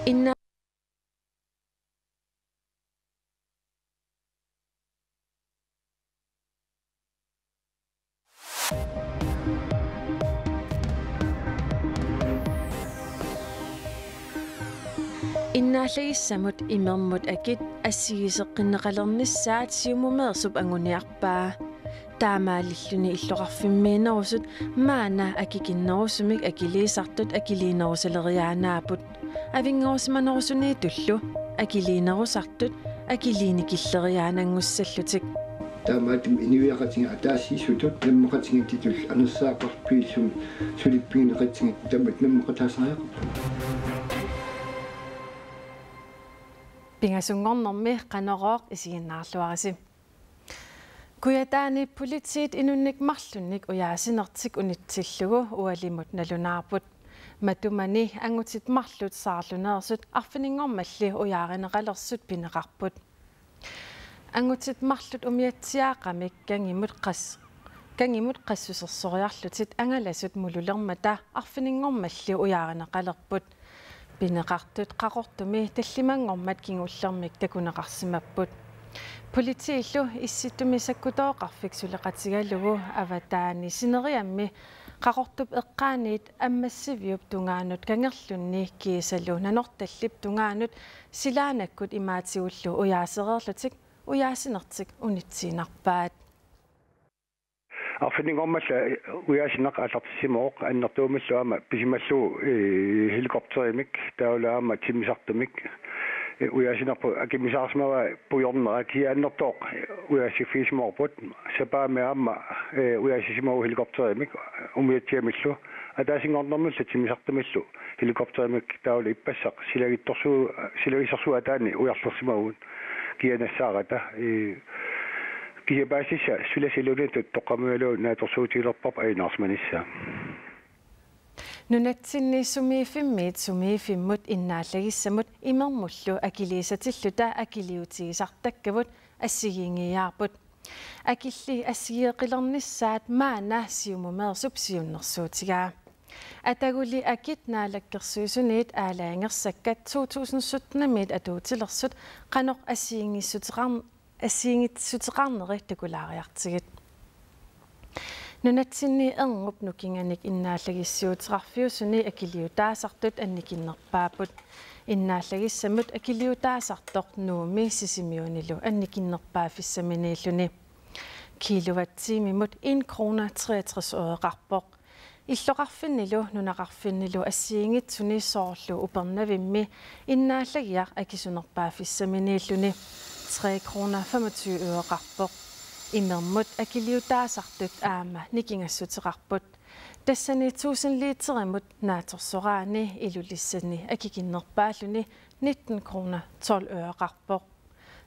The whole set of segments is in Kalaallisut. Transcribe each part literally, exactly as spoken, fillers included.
Inna- Innaallagissamut imermut akit assigiiseqqinneqalernissaat Siumumeersup anguniarpaa. Taamaalilluni illoqarfimmiinnerusut maanna akikinnerusumik akiliisartut akiliinerusaleriaannaapput. Avinngarusimanerusuniittullu akiliinerusartut akiliinikilleriaannanngussallutik. Taamaattumik inuiaqatigiit ataasiittutut nammeqatigiittutut anersaaqarfiillu sulippigineqatigiit taamatut nammeqataasariaqarput. Pingasunngornermi Qanorooq isiginnaarluarisi. Kujataani politiit inunnik marlunnik ujaasinertik unitsillugu ualimut nalunaarput. Matumani angutit marluk saarluneersut arfininngormalli ujaarineqalersut pineqarput. Angutit marluk umiatsiaaqamik kangimut qas-, kangimut qassusersoriarlutik angalasut mululermata arfininngormalli ujaarineqalerput. Pineqartut Qaqortumi tallimanngormat kingullermik takuneqarsimapput. Politiillu Issittumi Sakkutooqarfik suleqatigalugu avataani sineriammi Qaqortup eqqaaniit Ammassiviup tungaanut kangerlunni kiisalu Nanortallip tungaanut silaannakkut imaatigullu ujaasereerlutik ujaasinertik unitsiinnarpaat. Arfininngormat ujaasineq aallartissimavoq annertuumillu aamma pisimallugu, eh, helikopterimik taavalu aamma timmisartumik, eh, ujaasinerput akimmisaarsimavaa pujornera kisianni annertooq ujaasiffigisimavarput. Sapaammi aamma, eh, ujaasissimavugut helikopterimik umiatsiamillu. Ataasinngornermillu timmisartumillu helikopterimik taavalu ippassaq silagittorsu-, silagissorsuaq ataani ujarlersimavugut kianassaarata, eh, kisianni paasissaq sulasiluunniit toqqammigalugu naatsorsuutigilerparput ajunaarsimanissaa. Nunatsinni sumiiffimmiit sumiiffimmut innaallagissamut imermullu akiliisatilluta akiliutigisartakkavut assigiinngiiaarput. Akilli assigiiqilernissaat maanna Siumumeersup siunnersuutigaa. Ataguli akit Naalakkersuisuniit aalajangersakkat to tusind sytten-imiit atuutilersut qanoq assigiinngissuteqarn-, assigiinngissuteqarneri takulaariartigit. Nunatsinni erngup nukinganik innaallagissiuteqarfiusuni akiliutaasartut annikinnerpaapput. Innaallagissamut akiliutaasartoq Nuummi Sisimiunilu annikinnerpaaffissaminiilluni. Kilowatt-timimut en krone treogtres øreqarpoq. Illoqarfinnilu nunaqarfinnilu assigiinngitsuni soorlu Upernavimmi innaallagiaq akisunerpaaffissaminiilluni tre kroner femogtyve øreqarpoq. Imermut akiliutaasartut aamma nikingassuteqarput. Tassani tusind literimut naatsorsoraanni Ilulissani akikinnerpaalluni nitten kroner tolv øreqarpoq.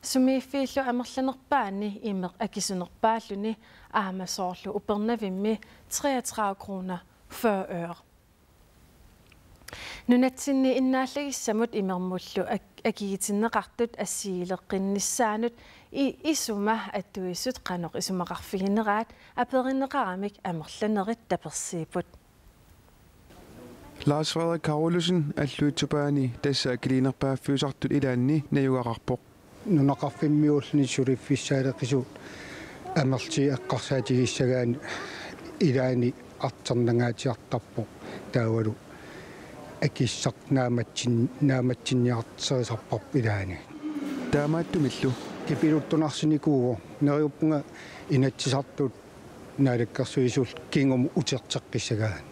Sumiiffiillu amerlanerpaanni imeq akisunerpaalluni aamma soorlu Upernavimmi treogtredive kroner fyrre øre. Nunatsinni innaallagissamut imermullu ak-, akigitinneqartut assigiileqqinnissaannut i-, isuma attuisut qanoq isumaqarfigineraat aperineqaramik amerlanerit tapersiipput. Lars Frederik Karolussen Alluitsup Aani tassa akiliinerpaaffiusartut ilaanni najugaqarpoq. Nunaqarfimmiuulluni suliffissaaleqisut amerlatigisut eqqarsaatigisassagaanni ilaanni artornangaatsiartarpoq taavalu akissaq naammatsin-, naammatsinniartorisarparput ilaanni. Taamaattumillu. Kipiluttunarsinikuuvoq neriuppunga Inatsisartut Naalakkersuisullu kingumut uterteqqissagaanni.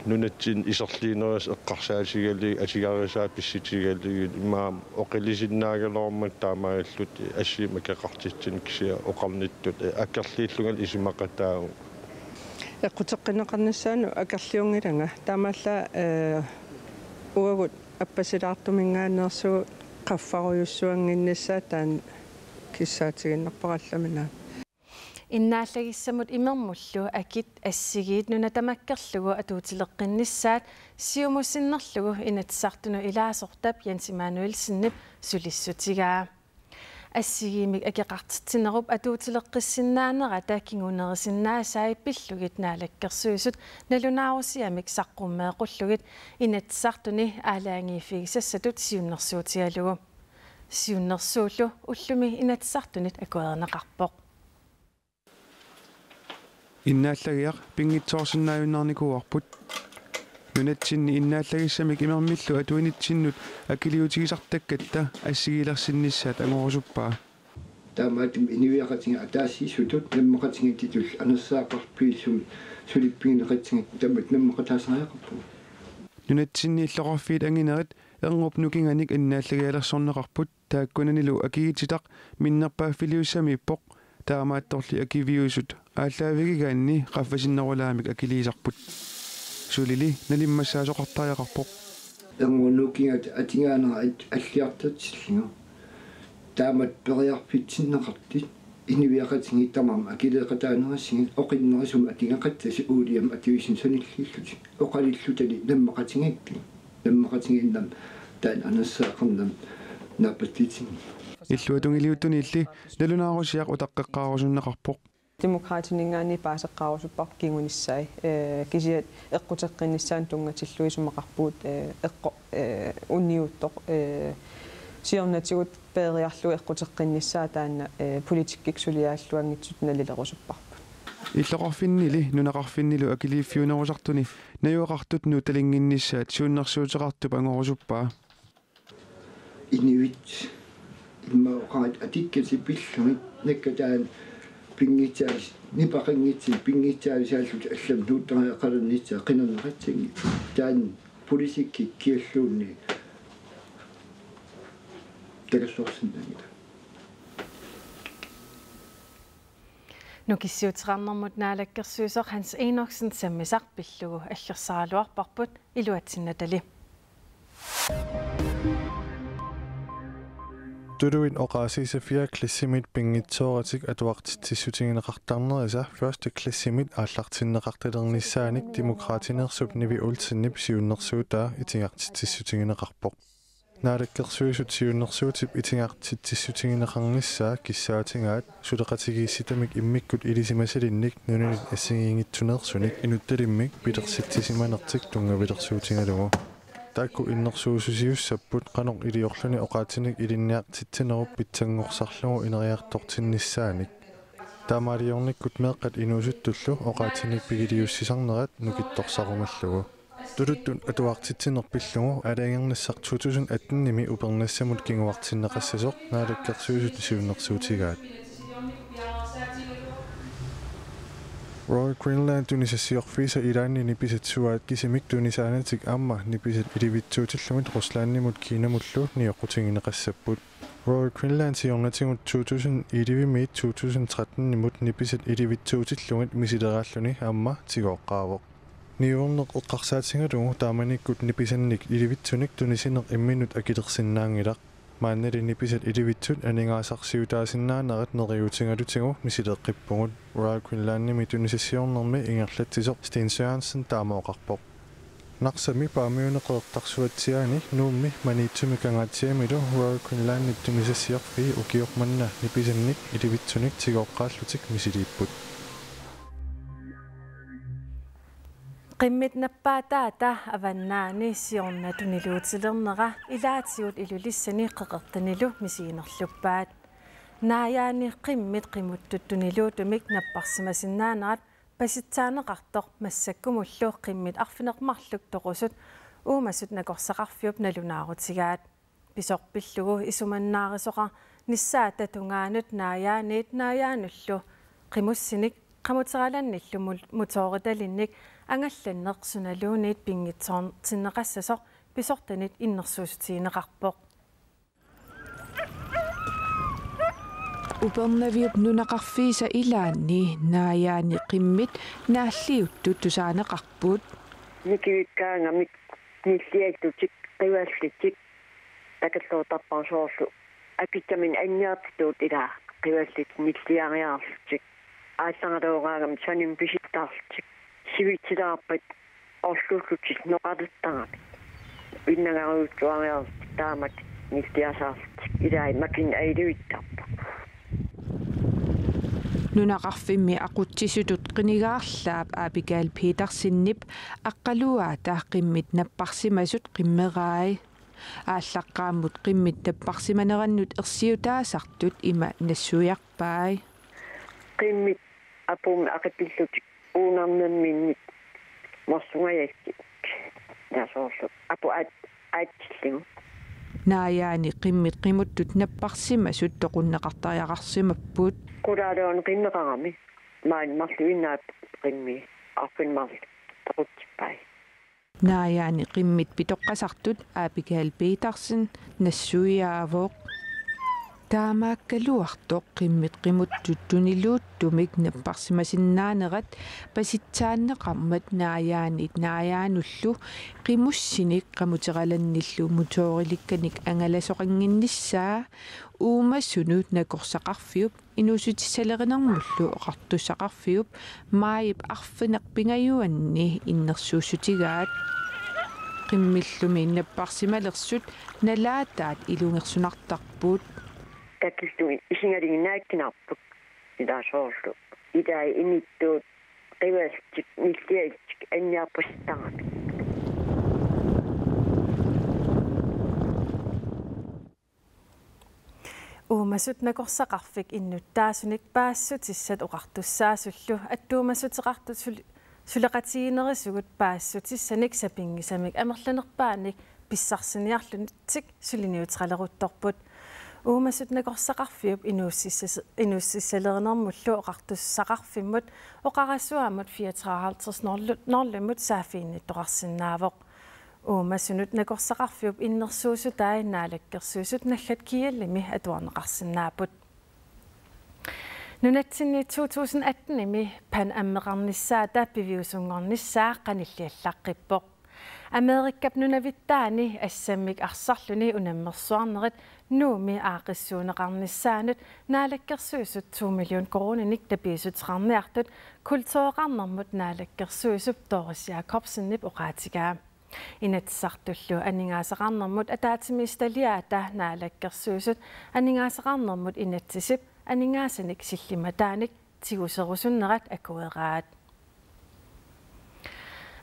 Nunatsinni iserliinerisut eqqarsaatigalugit, atugarisaat pissutigalugit, imaammat oqilisinnaagaluarmat taamaalillutik assigiimmik akeqartitsineq kisianni oqarnittut akerliullungalu isumaqataagut. Eqquteqqinneqarnissaanut akerliunngilanga. Taamaallaat, eh, uagut appasilaartuminngaanneersugut qaffarujussuannginnissaat taanna kissaatigiinnarpara allaminaa. Innaallagissamut imermullu akit assigiit nuna tamakkerlugu atuutileqqinnissaat siumut sinnerlugu Inatsisartunut ilaasortap Jens Immanuelsenip sulissutigaa. Assigiimmik akeqartitsinerup atuutileqqissinnaanerata kingunerisinnaasai pillugit Naalakkersuisut nalunaarusiamik saqqummeequllugit Inatsisartuni aalajangiiffigisassatut siunnersuutigalugu. Siunnersuullu ullumi Inatsisartunit akuerineqarpoq. Innaallagiaq pinngitsoorsinnaajunnaarnikuuarput. Nunatsinni innaallagissamik imermillu atuinitsinnut akiliutigisartakkatta assigiilersinnissaat angorusuppaa. Taamaattumik inuiaqatigiit ataasiisutut nammeqatigiittutut anersaaqarfiit sumik sulippigineqatigiit taamatut nammeqataasariaqarpugut. Nunatsinni illoqarfiit anginerit erngup nukinganik innaallagialersorneqarput, taakkunanilu akigittitaq minnerpaaffiliussamiippoq, taamaattorli akiviusut aallaavigigaanni qaffasinnerulaamik akiliisarput. Sulili nalimmassaasoqartariaqarpoq. Erngup nukinganik atugaanera alliartortillugu. Taamatut periarfitsinneqartut inuiaqatigiit tamarmik akileeqataanerisigut oqinnerusumik atugaqassasut uuliamut atuisunut sanilliillutik. Oqalillutali nammeqatigiittut. Nammeqatigiinnarmik taanna anersaaqarnermik naapassutitsinngilagut. Illuatungiliuttunilli nalunaarusiaq utaqqeqqaarusunneqarpoq. Demokraatininngaanniit paaseqqaarusupparput kingunissai. Ee, kisianni eqquteqqinnissaanut tunngatillugu isumaqarpugut, ee, eqqo-, ee, uniuttoq, ee, siornatigut peeriarlugu eqquteqqinnissaa taanna, ee, politikkikkut suliaalluanngitsutut nalilerusupparput. Illoqarfinnili nunaqarfinnilu akiliiffiunerusartuni najugaqartut nuuttalinnginnissaat siunnersuuteqartup angorusuppaa. Inuit immaqa oqaat atukkasi pillugit nakkataan pinngitsaalis-, nipaqanngitsunik pinngitsaalisaallutik allamut nuuttariaqalernissaat qinerneqassanngilaq. Taanna politikkikkut kialluunniit takorloorsinnaanngilaq. Nukissiuteqarnermut naalakkersuisoq Hans Enoksen sammisaq pillugu aggersaraluarparput iluatsinnatali. Tuluit oqaasii fire klassimit pinngitsooratik atuartitsissutigineqartarnerisa første klassimit aallartinneqartalernissaanik Demokraatineersup Nivi Olsenip siunnersuutaa itigartitsissutigineqarpoq. Naalakkersuisut siunnersuutip itigartitsissutigineqarnissaa kissaatigaat suleqatigiissitamik immikkut ilisimasalinnik nunanit assigiinngitsuneersunik inuttalimmik pilersitsisimanertik tunngavilersuutigalugu. Taakku innersuussusiussapput qanoq iliorluni oqaatsinik ilinniartitsinerup pitsanngorsarlugu ineriartortinnissaanik. Taamaaliornikkut meeqqat inuusuttullu oqaatsinik pigiliussisarnerat nukittorsarumallugu. Tuluttut atuartitsineq pillugu aalajangernissaq to tusind atten-imi upernassamut kinguartinneqassasoq Naalakkersuisut siunnersuutigaat. Royal Greenland tunisassiorfiisa ilaanni nipisat suaat kisimik tunisaanatik aamma nipisat ilivitsuutillugit Ruslandimut Kinamullu nioqqutigineqassapput. Royal Greenland siornatigut to tusind elleve-miit to tusind tretten-imut nipisat ilivitsuutillugit misileraalluni aamma tigooqqaavoq. Niuerneq eqqarsaatigalugu taamanikkut nipisannik ilivitsunik tunisineq imminut akilersinnaanngilaq. Maannali nipisat ilivitsut aningaasarsiutaasinnaanerat neriuutigalutigu misileeqqippugut, Royal Greenlandimi tunisassiornermi ingerlatsisoq Sten Sørensen taama oqarpoq. Narsami Paamiuni Qeqertarsuatsiaani, Nuummi, Maniitsumi Kangaatsiamilu Royal Greenlandip tunisassiorfii ukioq manna nipisannik ilivitsunik tigooqqaallutik misiliipput. Qimmit nappaataata avannaani siorna tuniluutilernera ilaatigut Ilulissani qeqertanilu misiginerluppaat. Naajaani qimmit qimuttut tuniluutumik napparsimasinnaanerat pasitsaaneqartoq massakkumullu qimmit arfineq-marluk toqusut uumasut nakorsaqarfiup nalunaarutigaat. Pisoq pillugu isumannaarisoqarnissaata tungaanut Naajaaniit Naajaanullu qimussinik qamuteralannillu mul-, motooritalinnit angallanneq sunaluunniit pinngitsoortinneqassasoq pisortanit innersuussutigineqarpoq. Upernaviup nunaqarfiisa ilaanni Naajaani qimmit naalliuttut tusaaneqarput. Nikivikkaangamik nilliallutik, qivallitik, takulluuttarpara soorlu akitsaminnik anniartitut ilaa qivallitik nilliariarlutik. Aallaqqaluaraangamik sanimik pisittarlutik. Sivitsilaarpat orlullutik noqaluttaramik. Innangaruutsuariarlutik taamak nilliasaarlutik. Ilai makin ailuittarpoq. Nunaqarfimmi aqutsisutut qinigaarlaap Abigail Petersenip aqqaluaata qimmit napparsimasut qimmerai. Aallaqqaammut qimmit napparsimanerannut ersiutaasartut ima nassuiarpai. Qimmit apuummik aqipillutik uunarnerminnik morsungajassik. Nasoorlu apu aat-, aatsillugu. Naajaani qimmit qimuttut napparsimasut toqunneqartariaqarsimapput. Qulaaluan qimmeqarami. Maani marluinnaat qimmii. Arfineq-marluk toqutsippai. Naajaani qimmit pitoqqasartut Abigail Petersen nassuiaavoq. Taamaakkaluartoq qimmit qimuttut tuniluuttumik napparsimasinnaanerat pasitsaanneqarmat naajaanit naajaanullu qimussinik qamuteralanillu motorilikkanik angalasoqannginnissaa uumasunut nakorsaqarfiup inuussutissalerinermullu oqartussaqarfiup maajip arfineq-pingajuanni innersuussutigaat. Qimmillumi napparsimalersut nalaataat ilungersunartarput. Takillugit isigalinginnaakkinarput ilaa soorlu. Ilai imittuut qivaltik nillialtik anniarpasittarami. Uumasut nakorsaqarfik innuttaasunik paasissutissat oqartussaasullu attuumassuteqartut sul-, suleqatigiinnerisugut paasissutissanik sapinngisamik amerlanerpaanik pissarsiniarlutik suliniuteqaleruttorput. Uumasut nakorsaqarfiup inuussissas-, inuussissalerinermullu oqartussaqarfimmut oqarasuaammut fireoghalvtreds nul-, nulimut saaffiginnittoqarsinnaavoq. Uumasunut nakorsaqarfiup innersuussutai Naalakkersuisut naggat Kielimi atuarneqarsinnaapput. Nunatsinni to tusind atten-imi Pan Am-eqarnissaata piviusunngornissaa qanilliallaqqippoq. Amerikap nunavittaani assammik arsarluni unammersuarnerit Nuummi aaqqissuunneqarnissaanut Naalakkersuisut to million koruuninik tapiissuteqarniartut kultureqarnermut naalakkersuisup Doris Jakobsenip oqaatigaa. Inatsisartullu aningaasaqarnermut ataatsimiititaliaata Naalakkersuisut aningaasaqarnermut inatsisip aningaasanik sillimmataanik tiguserusunnerat akueraat.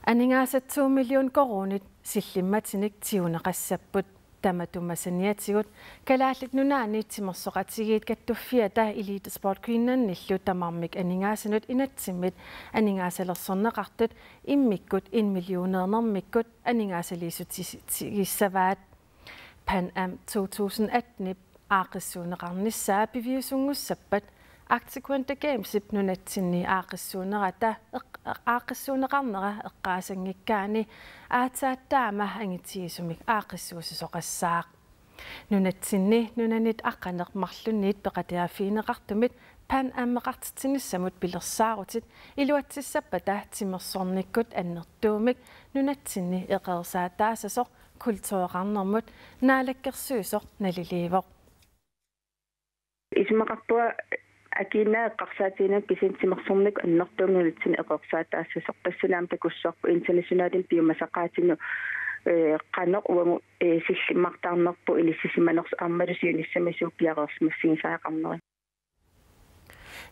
Aningaasat to million koruunit sillimmatinik tiguneqassapput. Tamatuma saniatigut Kalaallit Nunaanni Timersoqatigiit Kattuffiata Elite Sport Greenlandillu tamarmik aningaasanut inatsimmit aningaasalersorneqartut immikkut en millionernermikkut aningaasaliissutigissavaat. Pan Am to tusind atten-ip aaqqissuunneqarnissaa piviusunngussappat Arctic Winter Gamesip nunatsinni aaqqissuunnerata eq-, aaqqissuunneqarnera eqqaasanngikkaanni aatsaat taama angitigisumik aaqqissuussisoqassaaq. Nunatsinni nunanit aqqaneq-marlunnit peqatiaaffigineqartumit Pan Am-eqartitsinissamut pilersaarutit iluatsissappata timersornikkut annertuumik nunatsinni eqeersaataassasoq kultureqarnermut naalakkersuisoq naliliivoq. Isumaqarpunga akiinnaat eqqarsaatigineq kisianni timersornikkut annertuumik nunatsinni eqeersaataassasoq, tassuuna aamma takussavarput internationalimik piumasaqaatinnut, ee, qanoq uagut, ee, sillimmartarnerput inissisimanersoq aammalu siunissami suut piareersimaffigisiaqarnerat.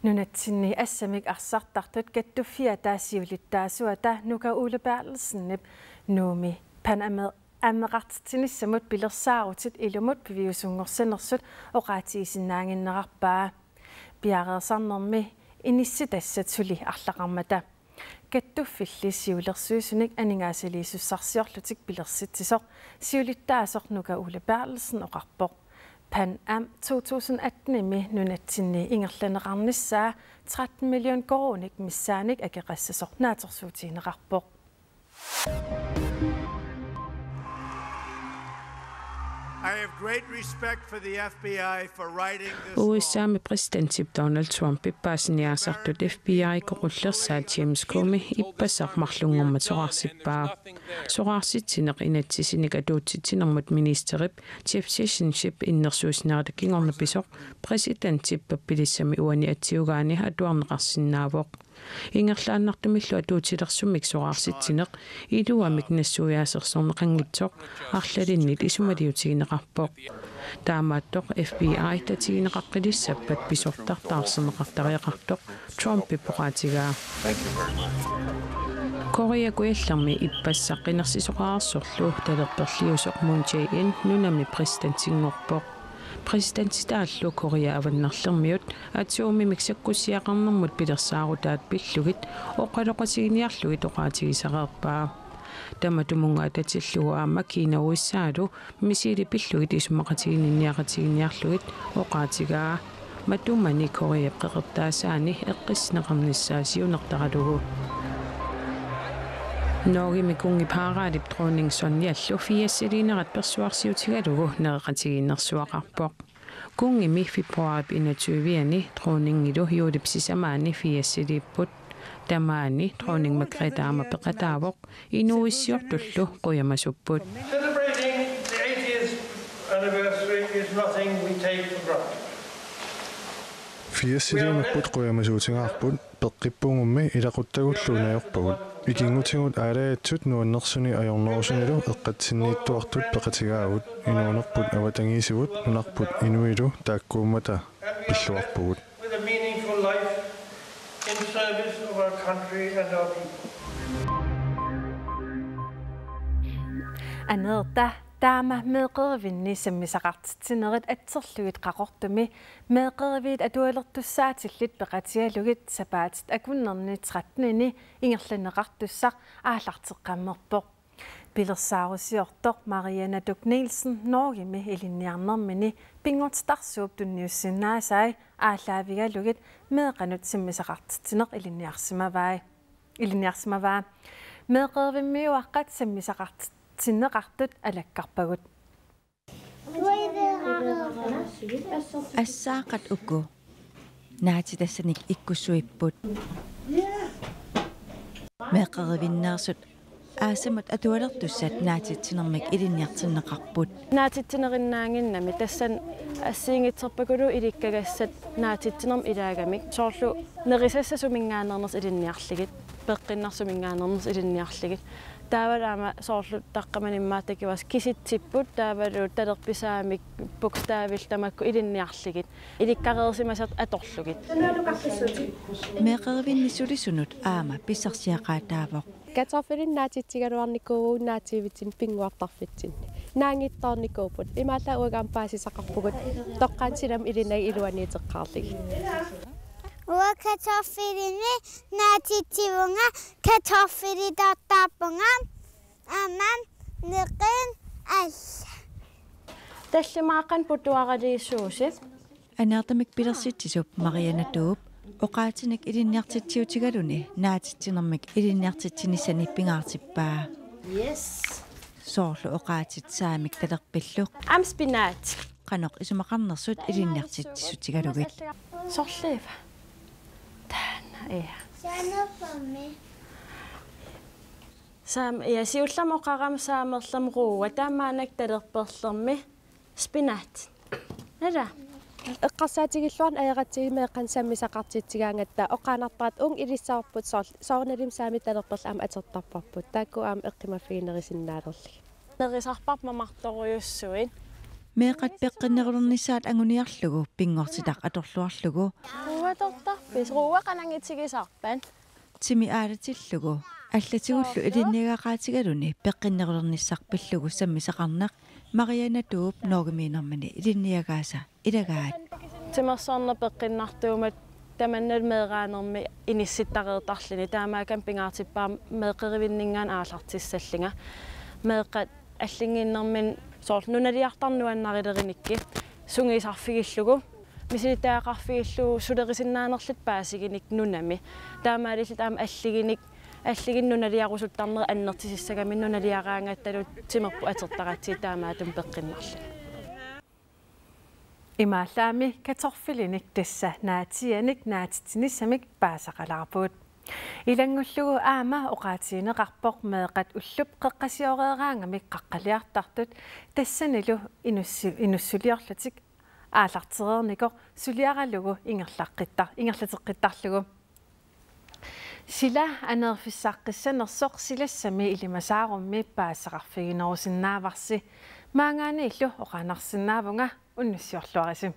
Nunatsinni assammik arsartartut Kattuffiata siulittaasuata Nuka Ole Berthelsenip Nuummi Pan Am-, Am-eqartitsinissamut pilersaarutit ilumut piviusunngorsanersut oqaatigisinnaannginnerarpaa. Piareersarnermi inissitassat suli arlaqarmata. Kattuffilli siulersuisunik aningaasaliisussarsiorlutik pilersitsisoq siulittaasoq Nuka Ole Berthelsen oqarpoq. Pan Am to tusind atten-imi nunatsinni ingerlanneqarnissaa tretten million koruunik missaannik akeqassasoq naatsorsuutigineqarpoq. I have great respect for the F B I for writing this law. U S A-mi præsidentip Donald Trumpip paasiniaasartut F B I-kut qullersaat James Comey ippassaq marlunngormat soraarsippaa. Soraarsitsineq inatsisinik atuutsitsinermut ministerip Jeff Sessionsip innersuussinerata kingorna pisoq præsidentip pappilissami uani atsiugaani atuarneqarsinnaavoq. Ingerlaannartumillu atuutilersummik soraarsitsineq iluamik nassuiaasersorneqanngitsoq arlalinnit isumaliutigineqarpoq. Taamaattoq F B I tatigineqaqqilissappat pisortartaarserneqartariaqartoq Trumpip oqaatigaa. Korea Kujallermi ippassaq qinersisoqarsorlu talerperliusoq Moon Jae-in nunami præsidentinngorpoq. Præsidentitaallu Korea Avannarlermiut atomimik sakkussiaqarnermut pilersaarutaat pillugit oqaloqatiginiarlugit oqaatigisareerpaa. Tamatumunnga atatillugu aamma Kina U S A-lu misili pillugit isumaqatiginninniaqatigiinniarlugit oqaatigaa. Matumani Koreap qeqertaasaani eqqissinneqarnissaa siunertaralugu. Norgemi kunngip Haraldip dronning Sonjallu firsiliinerat persuarsiutigalugu nereqatigiinnersuaqarpoq. Kunngimi februaarip enogtyve-ani dronningilu juulip sisamaani firsiliipput. Tamaani dronning Margrethe aamma peqataavoq inuuissiortullu qujamasupput. Celebrating the eightieth anniversary is nothing we take for granted. Firsiliinerput qujamasuutigaarput, peqqippugummi ilaquttagullu najorpagut. Ikinngutigut aalajatsut nuannersuni ajornerusunilu eqqatsinniittuartut peqatigaagut. Inuunerput avatangiisivut nunarput inuilu taakkuummata pilluarpugut. With a meaningful life in service of our country and our people. Aneerta taama meeqqerivinni sammisaqartitsinerit atserlugit Qaqortumi meeqqeriviit atualertussaatillit peqatigalugit sapaatit akunnerni tretten-ini ingerlanneqartussaq aallarteqqammerpoq. Pilersaarusiortoq Maria Naduk Nielsen Norgemi ilinniarnermini pinngortitarsuup tunniussinnaasai aallaavigalugit meeqqanut sammisaqartitsineq ilinniarsimavai. Ilinniarsimavaa. Meeqqerivimmiuaqqat sammisaqartitsineqartut alakkarpagut. Assaaqqat uku naatitassanik ikkussuipput. Meeqqerivinneersut aasamut atualertussat naatitsinermik ilinniartinneqarput. Naatitsinerinnaannginnami tassani assigiinngitsorpakuluuvoq ilikkagassat naatitsinermik ilaagamik. Soorlu nerisassat suminngaanneernersut ilinniarlugit, peqqinnarsuminngaanneernersut ilinniarlugit. Taavalu aamma soorlu taqqamani immaqa takuasi kisitsipput, taavalu talerpisaamik bogstavillu tamakku ilinniarlugit. Ilikkareersimasat atorlugit. Meeqqerivinni sulisunut aamma pissarsiaqaataavoq. Kartoffelinik naatitsigaluarnikuuvugut, naatiivitsinni pinnguartarfitsinni. Naanngitsoornikuupput. Imaallaat uagut aamma paasisaqarpugut. Toqqaannaq silami ilinagit iluaniuteqqaarlugit. Uanga kartoffelinik naatitsivunga, kartoffelitortarpunga, aamma neqin alla. Tallimaaqqan putuaraliisuusi. Aneertamik pilersitsisup Maria Naduup oqaatinik ilinniartitsiutigaluni naatitsinermik ilinniartitsinissani pingaartippaa. Yes. Soorlu oqaatsit saamik talerpillu. Aamma spinat. Qanoq isumaqarnersut ilinniartitsissutigalugit. Sorliiva. Taanna, ja. Saam-, ja, siullermik oqarama saamerlermik ruua, taamaannak talerperlermi spinat. Nala. Eqqarsaatigilluarneq ajoratsigu meeqqanut sammisaqartitsigaangatta oqaannartaratta uunga ilissavarput soor-, soorunalimi saamik talerperlugit aamma atortarparput. Taakku aamma eqqumaffiginerisinnaalereerlugit. Nerisarparput mamartorujussuit. Meeqqat peqqinnerulernissaat anguniarlugu pinngortitaq atorluarlugu. Ruuatortarpisi, ruua qananngutigisarpat. Timi aalatillugu allatigullu ilinniagaqaatigaluni peqqinnerulernissaq pillugu sammisaqarneq Maria Naduup Norgemiinermini ilinniagaasa ilagaat. Timersorneq peqqinnartuummat tamannalu meeraanermi inissittareertarluni, taamaakkami pingaartippara meeqqerivinninngaanniit aallartissallunga. Meeqqat allinnginnerminni soorlu nunaliartarneq nuannarilerinikku sungiusarfigillugu, misilittagaqarfigillugu sulerisinnaanerlutik paasiginikku nunami. Taamaalillutik aamma alliginik, alliginik nunaliarusuttarnerit annertusissagami nunaliaraangattalu timerput atortaratsigit taamaattumik peqqinnarluni. Imaallaammi kartoffelinik tassa naatianik naatitsinissamik paasaqalaarpugut. Ilanngullugu aamma oqaatigineqarpoq meeqqat ullup qeqqasioreeraangamik qaqqaliartartut tassanilu inussu-, inussuliorlutik aallartereernikoq suliaralugu ingerlaqqittar-, ingerlateqqittarlugu. Sila aneerfissaqqissanersoq silassami ilimasaarummi paasisaqarfiginerusinnaavarsi. Maanngaanniillu oqaannarsinnaavunga, unnussiorluarisi.